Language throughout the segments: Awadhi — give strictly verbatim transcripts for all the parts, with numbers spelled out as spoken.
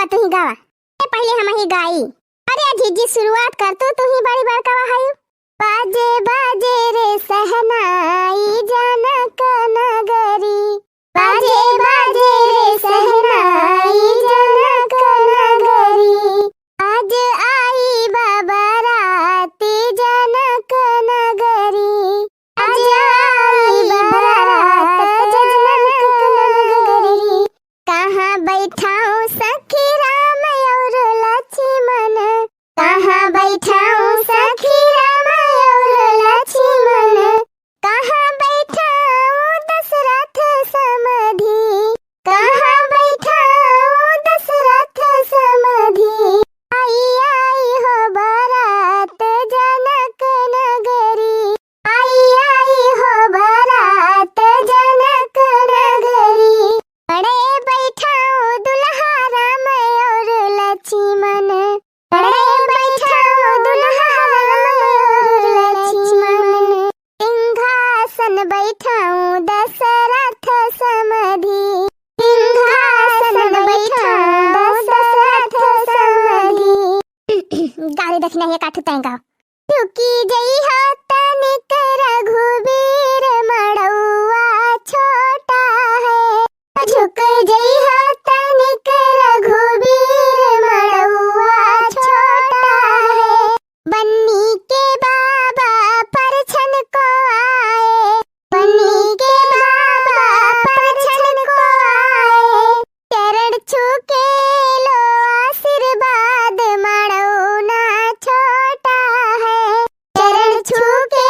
तुही गावा। ए, पहिले हमही गाई। अरे जिज्जी, शुरुआत कर तू, तुही बड़ी बड़का हयू। बाजे बाजे रे सहनाई जनक नगरी, बाजे बाजे रे सहनाई जनक नगरी। आज आई बा बरात जनक नगरी, आज आई बा बरात जनक नगरी। कहाँ बैठाऊँ सखी राम और लक्ष्मण, कहाँ बैठाऊँ सखी राम और लक्ष्मण, कहाँ बैठाऊँ दशरथ समधी, कहाँ बैठाऊँ दशरथ समधी। आई आई हो बरात जनक नगरी, आई आई हो बरात जनक नगरी। बड़े बैठाऊँ दुल्हा राम और लक्ष्मण, बड़े बैठाऊँ दुल्हा राम और लक्ष्मण। सिंहासन बैठाऊँ दशरथ समधी, सिंहासन बैठाऊँ दशरथ समधी। गाड़ी दक्षिणा है काठू तैंगा। झुकी जइहा तनिक रघुबीर मड़उआ छोटा है। झुक जइहा तनिक रघुबीर मड़उआ छोटा है। बन्नी के बाबा परछन को आए, बन्नी के बाबा परछन को आए। चरण छू के लो आशीर्वाद, मड़ौना छोटा है। चरण छू के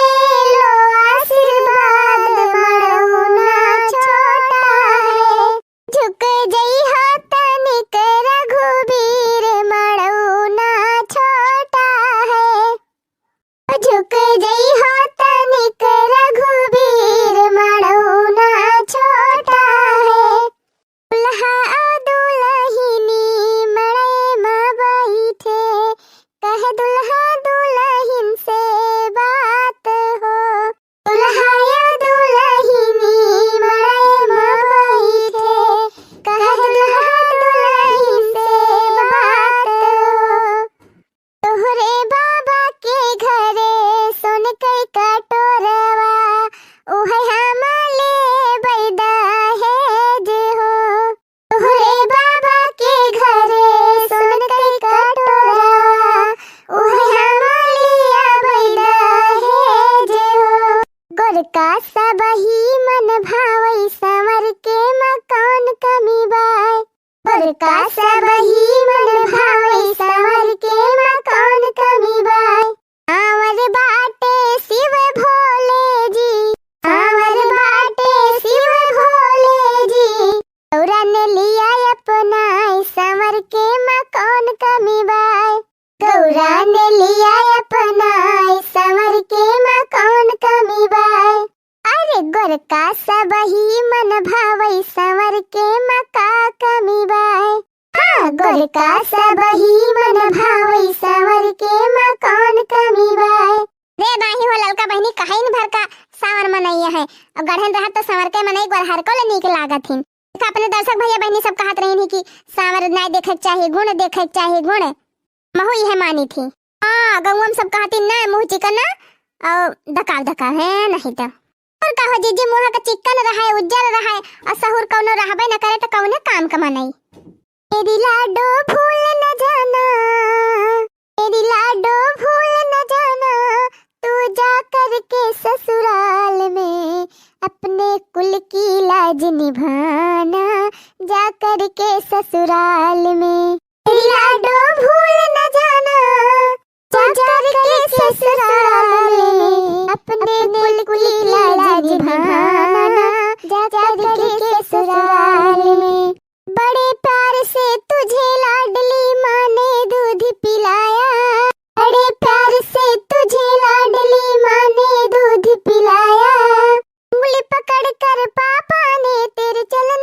लो आशीर्वाद, मड़ौना छोटा है। झुक जइहा तनिक रघुबीर, मड़ौना छोटा है। झुक जइहा तनिक रघुबीर, मड़ौना छोटा है। दुल्हा अउ दुलहिनी मड़ई म बइठे, कहे दुल्हा दुलहिन से बात हो। दुल्हा अउ दुलहिनी मड़ई म बइठे, कहे दुल्हा दुलहिन से बात हो। तोहरे बाबा के घरे सोन के कटोरवा, उहे हम लेबै दहेज हो। तोहरे बाबा के घरे सोन के कटोरवा, उहे हम लियाबै दहेज हो। गोरका सबही मन भावै, सांवर के मा कौन कमी बाय। गोरका सबही मन भावै, सांवर के मा कौन कमी बाय। सांवर बाटे शिव भोले जी, सांवर बाटे शिव भोले जी। गौरा ने लिया अपनाय, सांवर के मा कौन कमी बाय। गौरा ने लिया अपनाय, सांवर के मा कौन कमी बाय। अरे गोरका सबही मन भावै, सांवर के मा का कमी बाय। हाँ, गोरका सबही मन भावै, सांवर के मा कौन कमी बाय। रे बाही हो ललका बहिनी, कहिन भर का सांवर मनइया है, अउ गढ़न रहत तो सांवर के मनई गोरहर को ले नीक लागत हिन। देखा, अपने दर्शक भैया बहिनी सब कहत रहिन ही कि सांवर नाय देखे के चाही, गुण देखे के चाही, गुण। महू इहे मानी थी। हाँ, गौवा में सब कहती ना, मुँह चिकन ना, अउ दकाव दकाव है, नहीं तो। अउर का हो जीजी, मुँह का चिकन रहे, उज्जर रहे, अउर सहूर कौनो रहबे न करे, तो कौने काम का मनई? मेरी लाडो भूल न जाना, मेरी लाडो भूल न जाना, तू जा करके ससुराल में अपने कुल की लाज निभाना, जा करके ससुराल में। मेरी लाडो भूल न जाना, जा करके ससुराल में अपने कुल की लाज निभाना, जा करके ससुराल में। बड़े प्यार से तुझे लाडली माँ ने दूध पिलाया, बड़े प्यार से तुझे लाडली माँ ने दूध पिलाया। उंगली पकड़ कर पापा ने तेरे चलन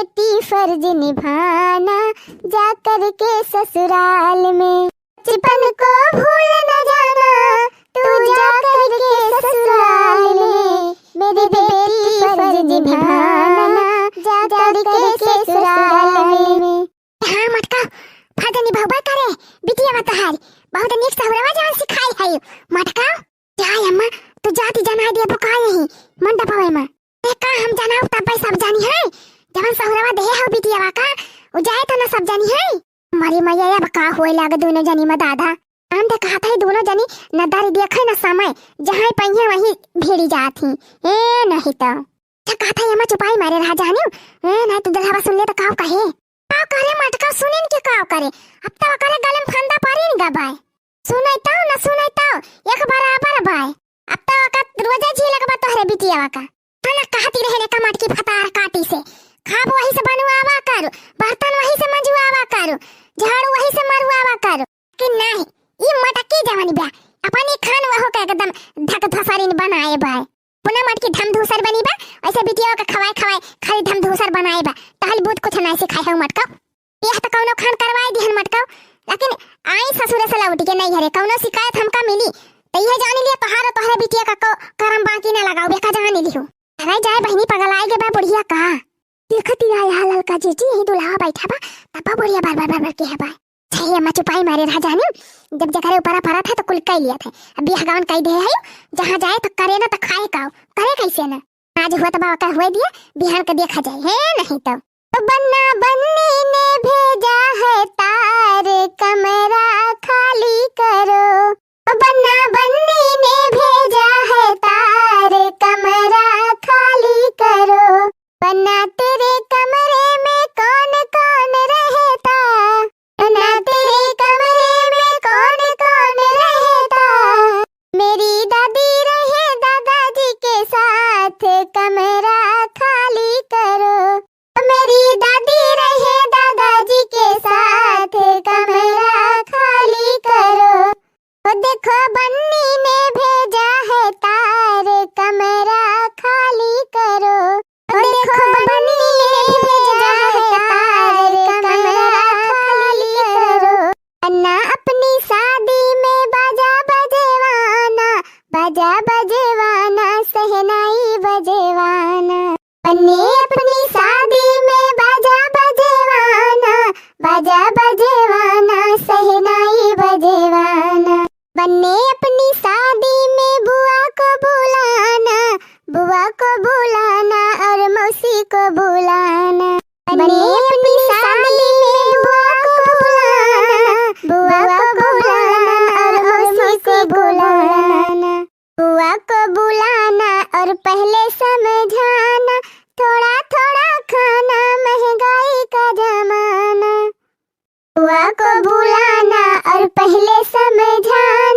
बेटी फर्ज निभाना जा करके ससुराल में। बचपन को भूल न जाना तू जा करके ससुराल में। मेरी बेटी फर्ज निभाना जा करके ससुराल में। हाँ मटका, फर्ज निभावे करे, बिटिया बा तोहार, बहुत नीक सहुरवा जवन सिखाई है। मटका, जा अम्मा, तू जाति जनाई देबो का यही मंडपवे में? ए का हम जनाऊ तब सब जानी है, जवन सहुरवा देहे हो बिटिया बा का, उ जाए तो ना सब जानी है। मरी मैया, अब का होए लागे दोनों जनी में दादा। हम तो कहत है दोनों जनी न दारी देखे न समय, जहाँ पहिए वहीं भिड़ी जात ही। ए नहीं तो। अच्छा कहत है अम्मा चुपाई मारे रहा जानियो। ए नहीं तो दुल्हवा सुन ले तो काव कहे। काव करे मटका सुनिन के काव करे। अब तो ओकरे गले में फंदा परी न गबाए। सुनैतौ न सुनैतौ, एक बराबर बाय। अब तो ओका रोजे झीलक बा तोहरे बिटियावा का। खाना कहती रहे रे कमाट की फतार काटी से। खाब वही से बनवावा करू, बर्तन वही से मंजवावा करू, झाड़ू वही से मरवावा करू। कि नहीं, ई मटकी जवन बा, अपनी खान वहो के एकदम धक धसरिन बनाए बाय। पुना मटकी धमधूसर बनी बा, ऐसे बिटियावा का खवाए खवाए खाली धमधूसर बनाए बा। तहल बूत कुछ नहीं सिखाए है मटका। यह तो कौनो खान करवाई दिहन मटकाओ, लेकिन आई ससुरे से लौट के नहीं हरे कौनो शिकायत हमका मिली, तो यह जानी लिया तोहार तोहरे बिटिया का को करम बाकी ना लगाओ, बेका जानी लियो। अरे जाए बहिनी पगल आए गे बा बुढ़िया का। देखती आए हा ललका जीजी, यही दुल्हा बैठा बा, तब बुढ़िया बार बार बार बार के है बा। छे अम्मा चुपाई मारे रहा जानी, जब जकरे ऊपर परत है तो कुल कई लिया थे। अब बियाह गवन कई दे है, जहाँ जाए तो करे ना तो खाए काओ, करे कैसे ना। आज हुआ तो बाबा का हुए दिया, बिहान का देखा जाए, है नहीं तो। बन्ना बन्नी ने भेजा है तार, कमरा खाली करो। बन्ना बन्नी ने भेजा है तार, कमरा खाली करो। बन्ना तेरे कमरे में कौन कौन रहता? बन्ना तेरे कमरे में कौन कौन रहता? मेरी दादी रहे दादाजी के साथ, कमरा खाली करो। मेरी दादी रहे दादाजी के साथ, कमरा खाली करो। ओ देखो बन्नी ने भेजा है तार, कमरा खाली करो। ओ देखो बन्नी ने भेजा है तार, कमरा खाली करो। बन्ना अपनी शादी में बाजा बजेवाना, बाजा बजेवाना, शहनाई बजेवाना। बन्ने अपनी शादी में बाजा बजेवाना, बाजा बजेवाना, शहनाई बजेवाना। बन्ने अपनी शादी में बुआ को बुलाना, बुआ को बुलाना और मौसी को बुलाना। बन्ने अपनी शादी में बुआ को बुलाना, बुआ को बुलाना और मौसी को बुलाना। बुआ को बुलाना और पहले समझाना, थोड़ा थोड़ा खाना, महंगाई का जमाना। बुआ को बुलाना और पहले समझाना,